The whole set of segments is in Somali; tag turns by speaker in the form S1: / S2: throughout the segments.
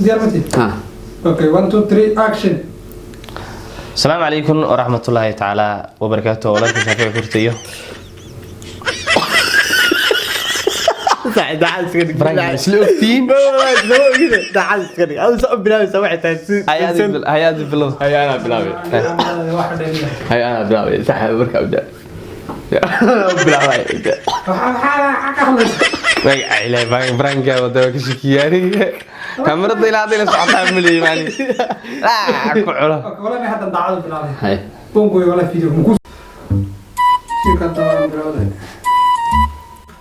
S1: Diyaar ma tihi?
S2: Ha.
S1: Okay, 1 2 3 action.
S3: Asalaamu calaykum waraxmatullaahi tacaala wabarakaatu. Walaalka Shaafici Kurtayo. Frank, isla ogtiin. Hay-adi bilow.
S2: Hay, anaa bilaabay.
S1: Waxa dheer.
S2: Hay, anaa bilaabay. Sax markaa udaa bilaabay.
S1: Waxa ka hadlaysa?
S3: Magaca Ilaahay, Franka wada waa ka shakiyaaniga. Kamarada ilaa hadda ila socotaa maleeyay maali. Laa ku culo.
S1: Okay, wala hadda daacadu bilaabay.
S2: Hay.
S1: Bongo wala video muku. Shirka dawaan bilaabay.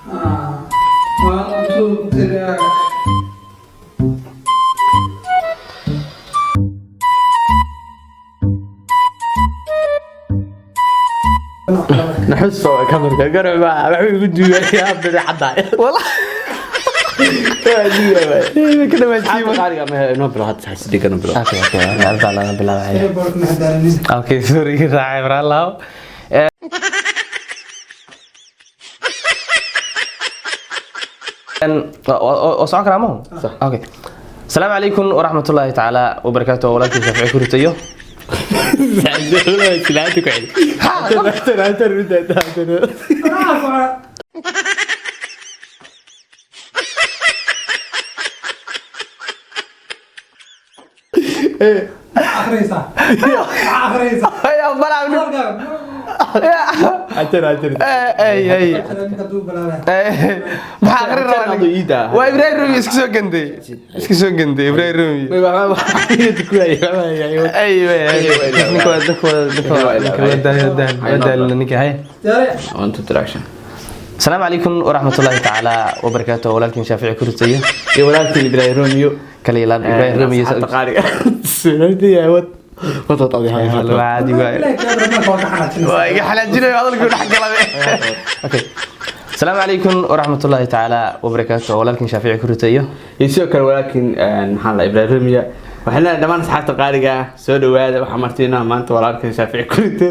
S1: Ah. 1 2 3.
S2: Naxus oo kamarka garow baa waxba igu duugayaa bidixada.
S3: Wallah. Ka dhawaajiyay.
S2: Qaaliga ma inoo bilo hadda sax sidii bilo.
S3: Okay, hadda la bilaabaya.
S1: Boorka ma hadaalinin.
S3: Okay, sorry, raacay walaalow. Oo socon karaa mahu? Okay. Asalaamu calaykum waraxmatullaahi tacaala wabarakaatu. Walaalkii Shaafici Kuritayo.
S2: Silaanta ku celi.
S1: Akhriyaysaa. Akhriyaysaa.
S3: Ayaa balaa.
S2: Ajar ajar.
S3: Ay ay.
S1: Ninka duu bilaabay.
S3: Maxaa akhrin rabaa? Waa Ibrahim Rumi iska soo ganday. Iska soo ganday Ibrahim Rumi. Ay ay. Ninka waa dadka waa dadka waa daal daal daal ninka hay.
S1: Diyaar.
S2: One two three action.
S3: Asalaamu calaykum waraxmatullaahi tacaala wabarakaatu. Walaalkiin Shaafici Kuritayo.
S2: Iyo walaalkiin Ibrahim Romeo.
S3: Kala ilaal Ibrahim Rumi.
S2: Asxaabta qaaliga. Sunnadii wad wad wad
S3: Waa caadi waay. Waa iga xalaajinayo hadalkii dhex galay. Okay. Asalaamu calaykum waraxmatullaahi tacaala wabarakaatu. Walaalkiin Shaafici Kuritayo.
S2: Iyo sidoo kale walaalkiin maxaa la Ibrahim Romeo. Waxaan leeyahay dhammaan asxaabta qaaliga ah, soo dhawaada. Waxaa martiina maanta walaalkiin Shaafici Kurite.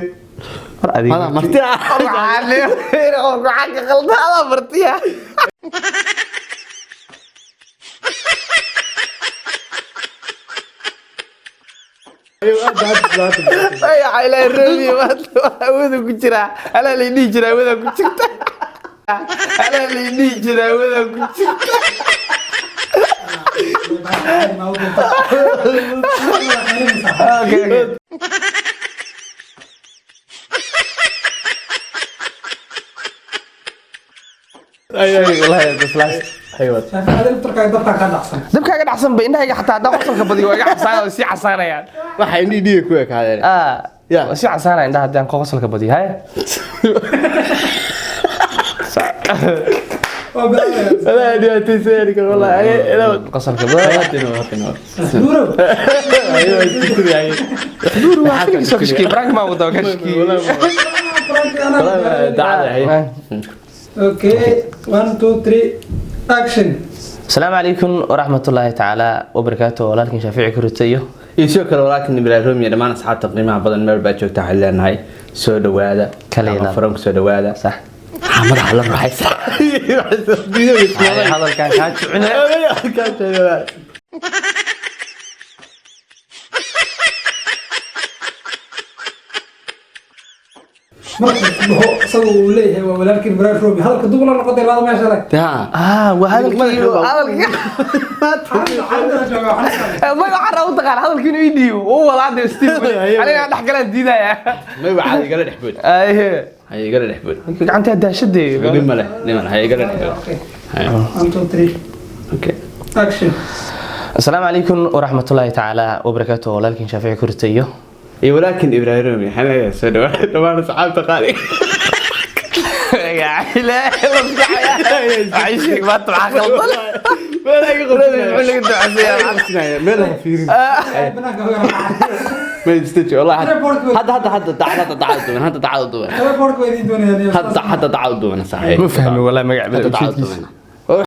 S3: War adiga.
S2: Hada marti ah.
S3: Waxaan leeyahay qofku xagga qalda adaa martiya. Magaca Ilaahay Rumi hawada ku jiraa. Alaa la dhihi jiraa hawada ku jirta. Alaa la dhihi jiraa hawada ku jirta. Okay, okay. Wallahi the flash. Dabkaaga dhacsan ba indhahayga xataa haddaan qosolka badiyo waa iga casaanaya, waa sii casaanayaan.
S2: Waxa indhihi dhiiga ku ekaadeen.
S3: Ah,
S2: Ya.
S3: waa sii casaanaya indhaha haddaan qosolka badiyo. Haya.
S2: Wallahi dhibaataysan karo wallahi.
S3: Qosolka badiyo. Duur waa filki soo kashkiyey. Prank maa wadaa kashkiyey.
S1: Okay, 1 2 3 action.
S3: Asalaamu calaykum waraxmatullaahi tacaala wabarakaatu. Walaalkiin Shaafici Kuritayo.
S2: Iyo sidoo kale walaalkiin Ibrahim Romeo. Dhammaan asxaabta qiimaha badan meel baa joogta waxaan leenahay soo dhawaada.
S3: Kala ilaal.
S2: Furanku soo dhawaada.
S3: Sax.
S2: Maxaa madaxa la ruxaysa?
S3: Hadalkaan kaa jecine.
S1: Markuu dhaho isagu uu leeyahay waa walaalkiin Ibrahim Robi, hadalka dub la noqotay laada meesha leh.
S3: Ah, waa hadalkii hadalkii. Magaca ra u taqaan hadalkii inuu ii dhiibo. Uu wada hadda Steve. Aniga dhex galaan diidaya.
S2: May waxaad igala dhex bood.
S3: Ay.
S2: Hay igala dhex bood.
S3: Gacanta daashadee.
S2: Dhib ma leh, niman hay igala dhex bood.
S1: Okay.
S2: Hay.
S1: 1 2 3
S2: Okay.
S1: action.
S3: Asalaamu calaykum waraxmatullaahi tacaala wabarakaatu. Walaalkiin Shaafici Kuritayo.
S2: Iyo walaalkiin Ibrahim Romeo. Waxaan leeyahay soo dhawaada dhammaan asxaabta qaaliga.
S3: Magaca Ilaahay la fiicaya. Waxay sheeg maanta maxaa khaldan?
S2: Meel ay
S3: Muxuu naga ducaysayaa?
S2: Meel ha fiirin.
S1: Banaanka hoga raaca.
S2: Meel stage wallahi hadda hadda hadda dacad hadda dacad duwan hadda dacad duwan
S1: Telepork way idin doonayaan.
S2: hadda hadda dacad duwan saxiib.
S3: Ma fahmi wallahi magaca
S2: Hadda dacad
S3: ujeedkiisa.
S2: duwan.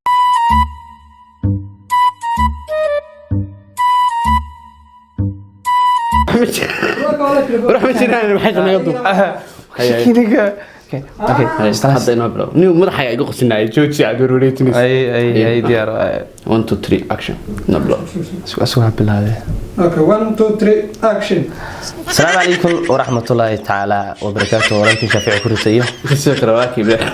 S2: Wax ma jiraan, maxay naga duub.
S3: Ninka Okay, okay.
S2: Hadda inoo bilow. Nin madaxa iga qosinaya, jooji aad warwareejinaysa.
S3: Ay ay ay, diyaar.
S2: 1 2 3 action. Inoo bilow.
S3: Asugu ha bilaabee.
S1: Okay, 1 2 3 action.
S3: Asalaamu calaykum waraxmatullaahi tacaala wabarakaatu. Walaalkii Shaafici Kurita iyo
S2: Kasoo qira walaalkii Ibrahim.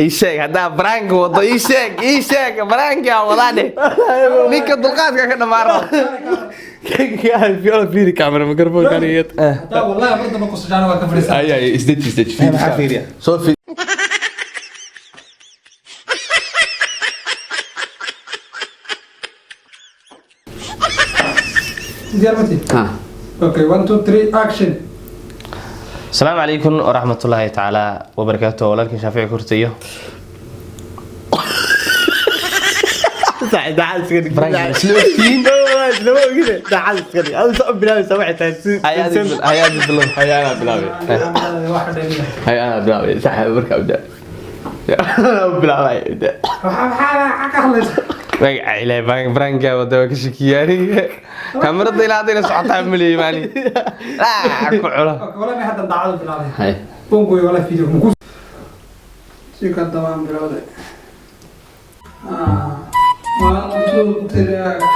S3: Ii sheeg haddaa baraanka wado, ii sheeg, ii sheeg baraankaa wadaa dheh. Ninka dulqaadka ka dhammaan rabo.
S2: Fiiri camera microphone kan iyo
S1: Hadaa wallahi mar dambe qosashaana waa ka fadhiisan.
S2: Ay ay, isdeji, isdeji.
S3: Maxaa fiiriya?
S2: Soo fiiri.
S1: Diyaar mati?
S2: Ha.
S1: Okay, 1 2 3 action.
S3: Asalaamu calaykum waraxmatullaahi tacaala wabarakaatu. Walaalkii Shaafici Kurita iyo
S2: Daacad iska dhig.
S3: Baraanka isla ogtihiin.
S2: Lama ogine, daacad iska dhig. Adiga soo bilaabaysa waxay tahay si
S3: Hayaadi bilow.
S2: Hay anaa bilaabay.
S1: Waxa dheeriya.
S2: Hay anaa bilaabay. Sax markaa u daa. Anaa bilaabay u daa.
S1: Waxa maxaa ka hadlaysa?
S3: Magaca Ilaahay, baraankaa wada waa ka shakiyaaniga. Kaamirada ilaa haddayna socotaa maleeyay maani ku culo.
S1: Okay, wallahi hadda daacad bilaabay.
S2: Hay.
S1: Bongo wala video muku si ka dabaan bilowday. Ah, 1 2 3 action.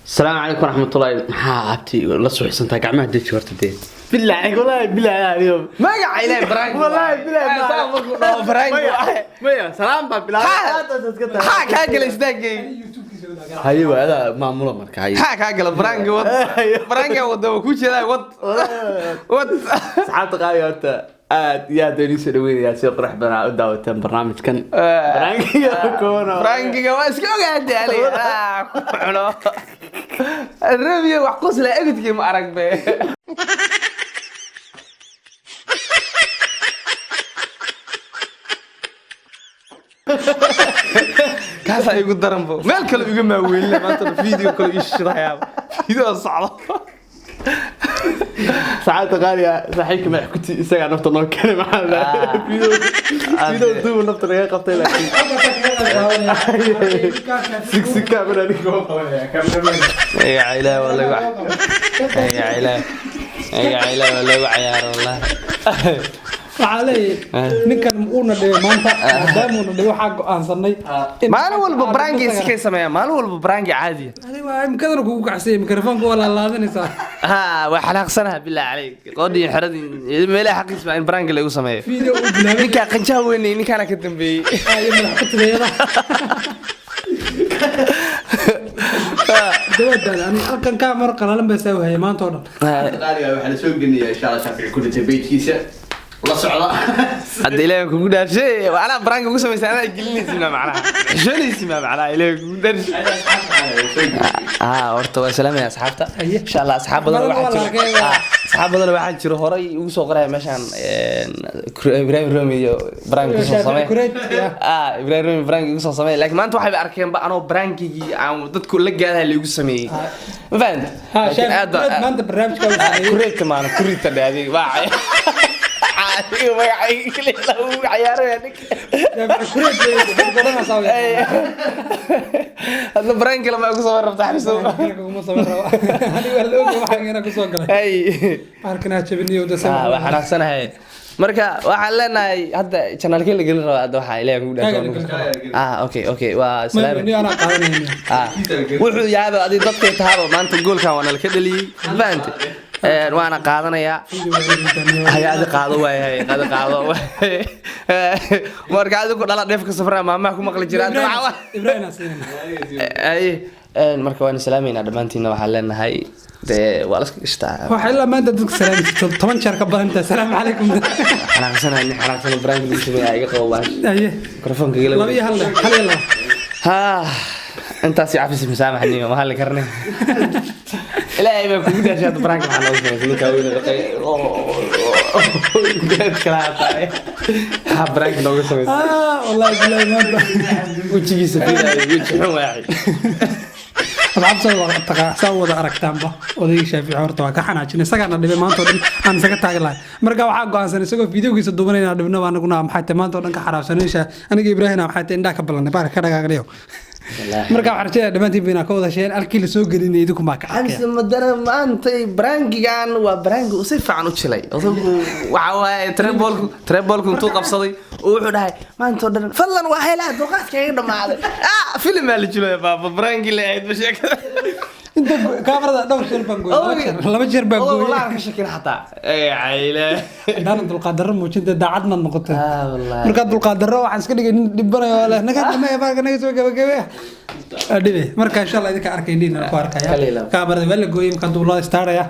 S2: Asalaamu calaykum waraxmatullaahi. Maxaa abti la suuxsantaa? Gacmaha deji horta dee. Billahi wallahi billahi adigo.
S3: Magaca Ilaahay, baraanka.
S2: Wallahi billahi.
S3: Saa markuu dhaho baraanka waaye.
S2: Maya, salaam baa bilaabay.
S3: Maxaa kaa gala istaagay?
S1: YouTube-kiisa wadaaga.
S2: Haye, waa adaa maamulo marka haye.
S3: Maxaa kaa gala baraanka? Wad baraanka wada waa ku jeedaa, wad wad.
S2: Asxaabta qaali, horta aad iyo aad baan iisoo dhaweynayaa si qurux badan aad u daawateen barnaamijkan. Barnaamijka kooban.
S3: Baraankiga waa iska ogaatay aniga. Ku cuno rabiya wax qosla ebidkii ma arag be. Kaasaa igu daranbo, meel kale iga maaweelina maanta video kale ii shidayaaba video socdo.
S2: Saacadda qaaliga, saaxiibka madax kuti isagaa nafta noo keenay. Maxaa la video duuba nafta laga qabtay, laakiin six camera ninka ma qabanaya cameraman.
S3: Magaca Ilaah waa lagu, magaca Ilaah, magaca Ilaah waa lagu cayaaro wallahi.
S1: Waxaa leeyahay ninkan uuna dhibay maanta, maadaama uuna dhibay waxaa go'aansanay
S3: Maalin walba brangi iskay sameeyaa, maalin walba brangi caadiya.
S1: Adiga waa imkadana kugu kacsiyay, mikrofoonka waa laalaadanaysaa.
S3: Ha, waa xanaaqsanaha billah caleyk, qoodhii xeradii meelaha xaqiis baa in brangi lagu sameeyo.
S1: Video uu bilaabay.
S3: Ninkaa qanjaha weynay, ninkaana ka dambeeyey.
S1: Iyo madax kutigeeda dawaadaada ani halkan kaa mar qalalan baa saa wahayay maanta oo dhan.
S2: Qaaliga waxaa la soo gelinayaa insha Allah Shaafici ku dhintay page-kiisa la socda.
S3: Hadda Ilaahay kugu dhaarshay, anaa brangi ugu samaysa, anaa gelinaysi ma macnaha, xishoonaysi ma macnaha, Ilaahay kugu dhaarshay. Horta waa salaamaya asxaabta.
S1: Aye.
S3: Insha Allah asxaab badan
S1: Badan
S3: waxaa
S1: waa la
S3: jiro
S1: arkay.
S3: Asxaab badan waxaa jiro horay ugu soo qoraya meeshaan Ibrahim Romi iyo brangi kusoo
S1: Shaafici
S3: samee.
S1: Kureed, ya.
S3: Ibrahim Romi brangi ugu soo samee, laakiin maanta waxay arkeen ba anoo brangigii aan dadku la gaadaha laigu sameeyey, ma fahamta?
S1: Ha.
S3: Laakiin
S1: Shaafici
S3: aad baa-
S1: Kureed maanta barnaamijka uu sameeyey.
S3: Kureedka maana kurita dhe adiga waa adiga magacayga kaliya lagu cayaaraya ninka.
S1: Shaafici Kureed way badanaysaa way.
S3: Hadda brangi lama ugu soo rabta xabiso.
S1: Kuma sawir rabo. Aniga waa la ogyahay waxaan inaan kusoo galay.
S3: Ay.
S1: Bahalkan ha jabiniyo da.
S3: Waa xanaaqsanahay. Marka waxaan leenahay hadda channelkee la gelin rabaa, hadda waxaa Ilaahay kugu
S1: Kaaga la
S3: dhaafo.
S1: gelin.
S3: Okay, waa salaam.
S1: Ni anaa qaadanaya.
S3: Wuxuu yaaba adi dadkay tahaaba maanta goolkan waa nala ka dhaliyey, ma fahante? Waana qaadanayaa. Haya, adi qaado waayahay, adi qaado. Marka adigu dhala dheefka safraa maamaha ku maqli jira hadda waxaa
S1: Ibrahim siinana.
S3: Ay, marka waan salaameynaa dhammaantiinna, waxaan leenahay dee waa la iska gashtaa.
S1: Waxaa ilaa maanta dadka salaami jirto 10 jeer ka badan intaa salaamu calaykum.
S3: Xanaaqsanahay, nin xanaaqsano brangi lagu sameeyaa iga qabo baash.
S1: Aye.
S3: Mikrofoonka gala.
S1: 2 iyo 1 leh, 1 iyo 2.
S3: Ha, intaas i cafis masaamaxniyo ma hadli karne. Ilaahay baa kugu dhaashay, hadda branka maxaa noogu samaysay ninkaa weyne dhaqay geed kala tahay, maxaa branka noogu samaysay?
S1: Wallahi billahi maanta
S3: Wejigiisa fiiraayo, weji xun waaxi.
S1: Asxaab, saa wada aragtaanba odaygii Shaafici horta waa ka xanaajin, isagaana dhibay maanta oo dhan aan isaga taagi lahay. Marka waxaa go'aansan isagoo videogiisa duubanay inaan dhibno anaguna. Maxay tahay maanta oo dhan ka xaraabsanay aniga Ibraahimna maxay tahay indhaha ka ballanay baarka ka dhagaagnayo. Marka waxaan rajeynaya dhammaantiin inaa ka wada hesheen. Halkii la soo gelinay idinku maa ka arkaya.
S3: Xamse madana maantay prankigan waa pranki uu si fiican u jilay. Odagu waxa waaye trebolku intuu qabsaday oo wuxuu dhahay maanta oo dhan fadlan waa helaa, dulqaadka iga dhamaaday. Ah, filim baa la jilaya baaba, pranki la ahayd ba sheekada.
S1: Inta kaamarada dhowr jeer baan gooyay, 2 jeer baan
S3: Odagu
S1: gooyay.
S3: Wallahi aan ka shakin xataa. Ee cayle.
S1: Haddaanan dulqaad darro muujinta, daacadna noqotay.
S3: Ah, wallahi.
S1: Markaa dulqaad darro waxaan iska dhigay nin dhibanayo oo leh naga dhameeya baalka, naga soo gabagabe. Waa dhibe. Marka insha Allah idinka arkay, indhihiina ku arkaya.
S3: Kaliila.
S1: Kaamarada waa la gooyay, markaa duulada istaaraya.